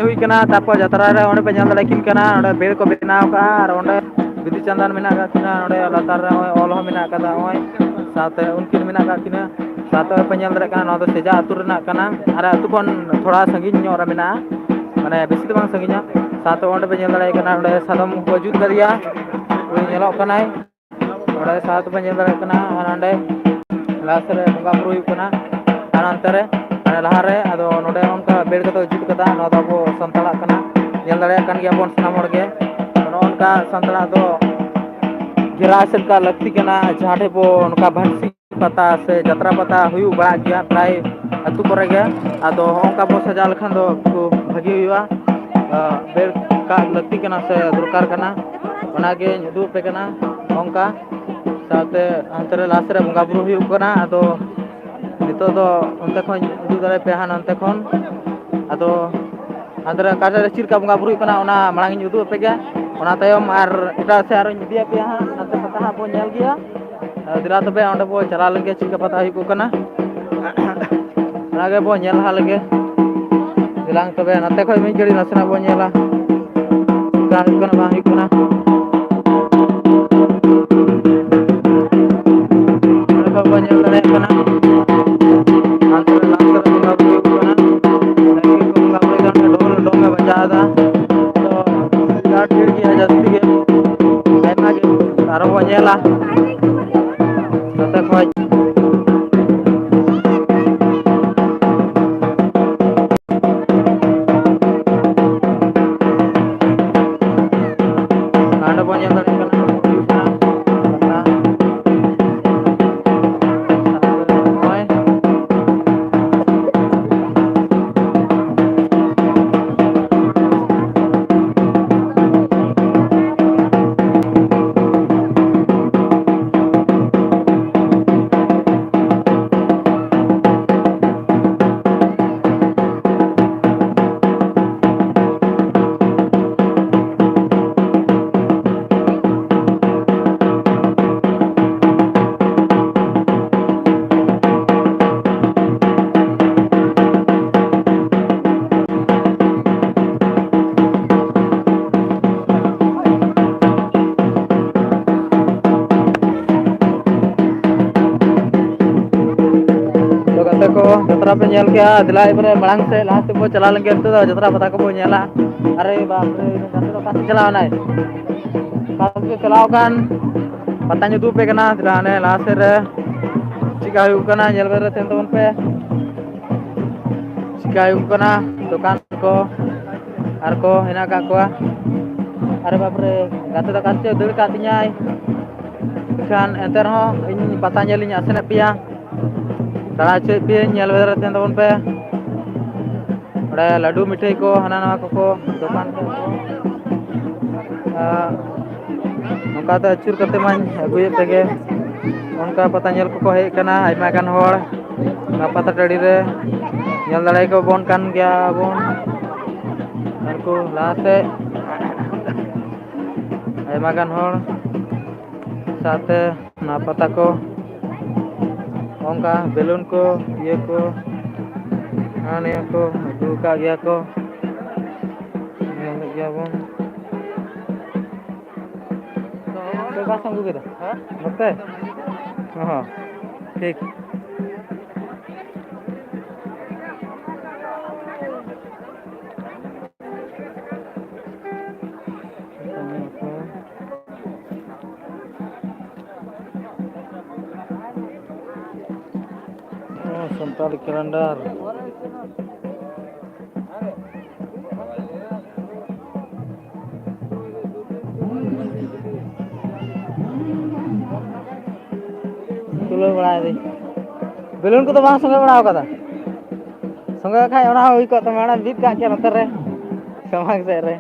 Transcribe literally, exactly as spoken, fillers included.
ᱦᱩᱭ ᱠᱟᱱᱟ᱾ ᱛᱟᱨᱯᱚᱨ ᱡᱟᱛᱨᱟ ᱨᱮ ᱚᱸᱰᱮ ᱯᱮ ᱧᱮᱞ ᱫᱟᱲᱮᱭᱟᱜ ᱠᱤᱱ ᱠᱟᱱᱟ, ᱚᱸᱰᱮ ᱵᱮᱲ ᱠᱚ ᱵᱮᱱᱟᱣ ᱠᱟᱜᱼᱟ ᱟᱨ ᱚᱸᱰᱮ ᱵᱤᱫᱩ ᱪᱟᱸᱫᱟᱱ ᱢᱮᱱᱟᱜ ᱟᱠᱟᱫ ᱠᱤᱱᱟ, ᱚᱸᱰᱮ ᱞᱟᱛᱟᱨ ᱨᱮ ᱱᱚᱜᱼᱚᱭ ᱚᱞ ᱦᱚᱸ ᱢᱮᱱᱟᱜ ᱟᱠᱟᱫᱟ, ᱱᱚᱜᱼᱚᱭ ᱥᱟᱶᱛᱮ ᱩᱱᱠᱤᱱ ᱢᱮᱱᱟᱜ ᱟᱠᱟᱫ ᱠᱤᱱᱟ᱾ ᱥᱟᱶᱛᱮ ᱯᱮ ᱧᱮᱞ ᱫᱟᱲᱮᱭᱟᱜ ᱠᱟᱱᱟ, ᱱᱚᱣᱟ ᱫᱚ ᱥᱮᱡᱟ ᱟᱹᱛᱩ ᱨᱮᱱᱟᱜ ᱠᱟᱱᱟ᱾ ᱟᱨ ᱟᱹᱛᱩ ᱠᱷᱚᱱ ᱛᱷᱚᱲᱟ ᱥᱟᱺᱜᱤᱧ ᱧᱚᱜ ᱨᱮ ᱢᱮᱱᱟᱜᱼᱟ, ᱢᱟᱱᱮ ᱵᱮᱥᱤ ᱫᱚ ᱵᱟᱝ ᱥᱟᱺᱜᱤᱧᱟ᱾ ᱥᱟᱶᱛᱮ ᱚᱸᱰᱮ ᱯᱮ ᱧᱮᱞ ᱫᱟᱲᱮᱭᱟᱜ ᱠᱟᱱᱟ, ᱚᱸᱰᱮ ᱥᱟᱫᱚᱢ ᱠᱚ ᱡᱩᱛ ᱠᱟᱫᱮᱭᱟ, ᱩᱱᱤ ᱧᱮᱞᱚᱜ ᱠᱟᱱᱟᱭ᱾ ᱚᱸᱰᱮ ᱥᱟᱶᱛᱮ ᱯᱮ ᱧᱮᱞ ᱫᱟᱲᱮᱭᱟᱜ ᱠᱟᱱᱟ, ᱟᱨ ᱚᱸᱰᱮ ᱞᱟᱥ ᱨᱮ ᱵᱚᱸᱜᱟ ᱵᱩᱨᱩ ᱦᱩᱭᱩᱜ ᱠᱟᱱᱟ᱾ ᱟᱨ ᱚᱱᱛᱮ ᱨᱮ, ᱟᱨ ᱞᱟᱦᱟ ᱨᱮ ᱟᱫᱚ ᱱᱚᱰᱮ ᱚᱱᱠᱟ ᱵᱮᱲ ᱠᱟᱛᱮ ᱡᱩᱛ ᱠᱟᱫᱟ, ᱱᱚᱣᱟ ᱫᱚ ᱟᱵᱚ ᱥᱟᱱᱛᱟᱲᱟᱜ ᱠᱟᱱᱟ᱾ ᱧᱮᱞ ᱫᱟᱲᱮᱭᱟᱜ ᱠᱟᱱ ᱜᱮᱭᱟ ᱵᱚᱱ ᱥᱟᱱᱟᱢ ᱦᱚᱲ ᱜᱮ᱾ ᱱᱚᱜᱼᱚ ᱱᱚᱝᱠᱟ ᱥᱟᱱᱛᱟᱲᱟᱜ ᱫᱚ ᱜᱷᱮᱨᱟ ᱮᱥᱮᱫ ᱠᱟᱜ ᱞᱟᱹᱠᱛᱤ ᱠᱟᱱᱟ, ᱡᱟᱦᱟᱸ ᱴᱷᱮᱡ ᱵᱚ ᱱᱚᱝᱠᱟ ᱵᱷᱟᱱᱥᱤ ᱯᱟᱛᱟ ᱥᱮ ᱡᱟᱛᱨᱟ ᱯᱟᱛᱟ ᱦᱩᱭᱩᱜ ᱵᱟᱲᱟᱜ ᱜᱮᱭᱟ ᱯᱨᱟᱭ ᱟᱹᱛᱩ ᱠᱚᱨᱮ ᱜᱮ᱾ ᱟᱫᱚ ᱦᱚᱸᱜᱼᱚ ᱱᱚᱝᱠᱟ ᱵᱚ ᱥᱟᱡᱟᱣ ᱞᱮᱠᱷᱟᱱ ᱫᱚ ᱮᱠᱴᱩ ᱵᱷᱟᱹᱜᱤ ᱦᱩᱭᱩᱜᱼᱟ᱾ ᱟᱸ, ᱵᱮᱲ ᱠᱟᱜ ᱞᱟᱹᱠᱛᱤ ᱠᱟᱱᱟ ᱥᱮ ᱫᱚᱨᱠᱟᱨ ᱠᱟᱱᱟ, ᱚᱱᱟᱜᱮᱧ ᱩᱫᱩᱜ ᱟᱯᱮ ᱠᱟᱱᱟ᱾ ᱱᱚᱝᱠᱟ ᱥᱟᱶᱛᱮ ᱦᱟᱱᱛᱮ ᱨᱮ ᱞᱟᱥ ᱨᱮ ᱵᱚᱸᱜᱟ ᱵᱩᱨᱩ ᱦᱩᱭᱩᱜ ᱠᱟᱱᱟ᱾ ᱟᱫᱚ ᱱᱤᱛᱚᱜ ᱫᱚ ᱚᱱᱛᱮ ᱠᱷᱚᱱ ᱩᱫᱩᱜ ᱫᱟᱲᱮ ᱯᱮᱭᱟ ᱦᱟᱸᱜ, ᱱᱚᱱᱛᱮ ᱠᱷᱚᱱ᱾ ᱟᱫᱚ ᱦᱟᱱᱛᱮ ᱨᱮ ᱚᱠᱟ ᱨᱮ ᱪᱮᱫ ᱞᱮᱠᱟ ᱵᱚᱸᱜᱟ ᱵᱩᱨᱩ ᱦᱩᱭᱩᱜ ᱠᱟᱱᱟ, ᱚᱱᱟ ᱢᱟᱲᱟᱝ ᱤᱧ ᱩᱫᱩᱜ ᱟᱯᱮ ᱜᱮᱭᱟ᱾ ᱚᱱᱟ ᱛᱟᱭᱚᱢ ᱟᱨ ᱮᱴᱟᱜ ᱥᱮᱫ ᱟᱨᱚᱧ ᱤᱫᱤᱭᱟᱯᱮᱭᱟ ᱦᱟᱸᱜ, ᱦᱟᱱᱛᱮ ᱯᱟᱛᱟ ᱦᱟᱸᱜ ᱵᱚᱱ ᱧᱮᱞ ᱜᱮᱭᱟ᱾ ᱟᱨ ᱫᱮᱞᱟ ᱛᱚᱵᱮ ᱚᱸᱰᱮ ᱵᱚ ᱪᱟᱞᱟᱣ ᱞᱮᱱ ᱜᱮ, ᱪᱮᱫ ᱞᱮᱠᱟ ᱯᱟᱛᱟ ᱦᱩᱭᱩᱜ ᱠᱟᱱᱟ, ᱚᱱᱟ ᱜᱮ ᱵᱚ ᱧᱮᱞ ᱞᱟᱦᱟ ᱞᱮᱜᱮ᱾ ᱫᱮᱞᱟᱝ ᱛᱚᱵᱮ ᱱᱚᱛᱮ ᱠᱷᱚᱡ ᱢᱤᱫ ᱜᱷᱟᱹᱲᱤᱡ ᱱᱟᱥᱮᱱᱟᱜ ᱵᱚ ᱧᱮᱞᱟ, ᱪᱮᱫ ᱞᱮᱠᱟ ᱦᱩᱭᱩᱜ ᱠᱟᱱᱟ ᱵᱟᱝ ᱦᱩᱭᱩᱜ ᱠᱟᱱᱟ᱾ ᱚᱸᱰᱮ ᱠᱷᱚᱡ ᱵᱚ ᱧᱮᱞ ᱫᱟᱲᱮᱭᱟᱜ ᱠᱟᱱᱟ, ᱦᱟᱱᱛᱮ ᱨᱮ ᱞᱟᱦᱟ ᱥᱮᱫ ᱨᱮ ᱵᱚᱸᱜᱟ ᱵᱩᱨᱩ ᱦᱩᱭᱩᱜ ᱠᱟᱱᱟ᱾ ᱱᱟᱭᱠᱮ ᱠᱚ ᱵᱚᱸᱜᱟ ᱵᱩᱨᱩᱭ ᱠᱟᱱ ᱠᱷᱟᱱ ᱰᱷᱳᱞ ᱰᱚᱢ ᱮ ᱵᱟᱡᱟᱣ ᱮᱫᱟ᱾ ᱛᱚ ᱵᱤᱨᱟᱴ ᱵᱷᱤᱲ ᱜᱮᱭᱟ ᱡᱟᱹᱥᱛᱤ ᱜᱮ, ᱟᱭᱢᱟ ᱜᱮ᱾ ᱟᱨᱚ ᱵᱚ ᱧᱮᱞᱟ ᱱᱚᱛᱮ ᱠᱷᱚᱡ᱾ ᱦᱟᱸᱰᱮ ᱵᱚᱱ ᱧᱮᱞ ᱫᱟᱲᱮᱭᱟᱜ ᱠᱟᱱᱟ, ᱦᱩᱭᱩᱜ ᱠᱟᱱᱟ ᱯᱟᱛᱟ᱾ ᱱᱚᱜᱼᱚᱭ᱾ ᱯᱮ ᱧᱮᱞ ᱠᱮᱜᱼᱟ, ᱫᱮᱞᱟ ᱮᱵᱟᱨᱮ ᱢᱟᱲᱟᱝ ᱥᱮᱫ, ᱞᱟᱦᱟ ᱥᱮᱫ ᱵᱚ ᱪᱟᱞᱟᱣ ᱞᱮᱱ ᱜᱮ, ᱱᱤᱛᱚᱜ ᱫᱚ ᱡᱟᱛᱨᱟ ᱯᱟᱛᱟ ᱠᱚᱵᱚ ᱧᱮᱞᱟ᱾ ᱟᱨᱮ ᱵᱟᱯ ᱨᱮ, ᱜᱟᱛᱮ ᱫᱚ ᱚᱠᱟ ᱥᱮᱫ ᱪᱟᱞᱟᱣ ᱮᱱᱟᱭ? ᱚᱠᱟ ᱥᱮᱫ ᱪᱟᱞᱟᱣ ᱟᱠᱟᱱ? ᱯᱟᱛᱟ ᱧᱩᱛᱩᱢ ᱯᱮ ᱠᱟᱱᱟ, ᱫᱮᱞᱟ ᱦᱟᱱᱮ ᱞᱟᱦᱟ ᱥᱮᱫ ᱨᱮ ᱪᱮᱠᱟ ᱦᱩᱭᱩᱜ ᱠᱟᱱᱟ, ᱧᱮᱞ ᱵᱮᱨᱮ ᱛᱟᱦᱮᱱ ᱛᱟᱵᱚᱱ ᱯᱮ᱾ ᱪᱮᱠᱟ ᱦᱩᱭᱩᱜ ᱠᱟᱱᱟ, ᱫᱚᱠᱟᱱ ᱠᱚ ᱟᱨ ᱠᱚ ᱦᱮᱱᱟᱜ ᱟᱠᱟᱫ ᱠᱚᱣᱟ᱾ ᱟᱨᱮ ᱵᱟᱯ ᱨᱮ, ᱜᱟᱛᱮ ᱫᱚ ᱚᱠᱟ ᱥᱮᱫ ᱪᱚ ᱫᱟᱹᱲ ᱠᱟᱫ ᱛᱤᱧᱟᱭ᱾ ᱮᱱᱠᱷᱟᱱ ᱮᱱᱛᱮ ᱨᱮᱦᱚᱸ ᱤᱧ ᱯᱟᱛᱟ ᱧᱮᱞ ᱤᱧ ᱟᱥᱮᱱᱮᱫ ᱯᱮᱭᱟ᱾ ᱫᱟᱬᱟ ᱦᱚᱪᱚᱭᱮᱫ ᱯᱮᱭᱟᱹᱧ, ᱧᱮᱞ ᱵᱮᱨᱮ ᱛᱟᱦᱮᱱ ᱛᱟᱵᱚᱱ ᱯᱮ᱾ ᱚᱸᱰᱮ ᱞᱟᱹᱰᱩ ᱢᱤᱴᱷᱟᱹᱭ ᱠᱚ ᱦᱟᱱᱟ ᱱᱟᱣᱟ ᱠᱚᱠᱚ ᱫᱚᱠᱟᱱ ᱠᱟᱜ ᱠᱚ᱾ ᱟᱨ ᱱᱚᱝᱠᱟ ᱛᱮ ᱟᱹᱪᱩᱨ ᱠᱟᱛᱮ ᱢᱟᱧ ᱟᱹᱜᱩᱭᱮᱫ ᱛᱮᱜᱮ, ᱚᱱᱠᱟ ᱯᱟᱛᱟ ᱧᱮᱞ ᱠᱚᱠᱚ ᱦᱮᱡ ᱟᱠᱟᱱᱟ ᱟᱭᱢᱟ ᱜᱟᱱ ᱦᱚᱲ ᱱᱚᱣᱟ ᱯᱟᱛᱟ ᱴᱟᱺᱰᱤ ᱨᱮ᱾ ᱧᱮᱞ ᱫᱟᱲᱮᱭᱟᱠᱚ ᱵᱚᱱ ᱠᱟᱱ ᱜᱮᱭᱟ ᱵᱚᱱ᱾ ᱩᱱᱠᱩ ᱞᱟᱦᱟ ᱥᱮᱫ ᱟᱭᱢᱟ ᱜᱟᱱ ᱦᱚᱲ ᱥᱟᱶᱛᱮ ᱱᱚᱣᱟ ᱯᱟᱛᱟ ᱠᱚ, ᱚᱱᱠᱟ ᱵᱮᱞᱩᱱ ᱠᱚ, ᱤᱭᱟᱹ ᱠᱚ, ᱦᱟᱱᱟ ᱱᱤᱭᱟᱹ ᱠᱚ ᱟᱹᱜᱩ ᱟᱠᱟᱫ ᱜᱮᱭᱟ ᱠᱚ, ᱧᱮᱞᱮᱫ ᱜᱮᱭᱟ ᱵᱚᱱ᱾ ᱚᱠᱟ ᱥᱮᱫ ᱮᱢ ᱟᱹᱜᱩ ᱠᱮᱫᱟ? ᱱᱚᱛᱮ? ᱦᱚᱸ, ᱴᱷᱤᱠ᱾ ᱚ, ᱥᱟᱱᱛᱟᱲᱤ calendar᱾ ᱛᱩᱞᱟᱹᱣ ᱵᱟᱲᱟᱭ ᱫᱟᱹᱧ᱾ ᱵᱮᱞᱩᱱ ᱠᱚᱫᱚ ᱵᱟᱝ ᱥᱚᱸᱜᱮ ᱵᱟᱲᱟ ᱟᱠᱟᱫᱟ? ᱥᱚᱸᱜᱮ ᱠᱷᱟᱡ ᱚᱱᱟ ᱦᱚᱸ ᱦᱩᱭ ᱠᱚᱜ ᱛᱟᱢᱟ, ᱚᱱᱟ ᱵᱤᱫ ᱠᱟᱜ ᱠᱮᱭᱟ ᱱᱚᱛᱮ ᱨᱮ, ᱥᱟᱢᱟᱝ ᱥᱮᱫ ᱨᱮ᱾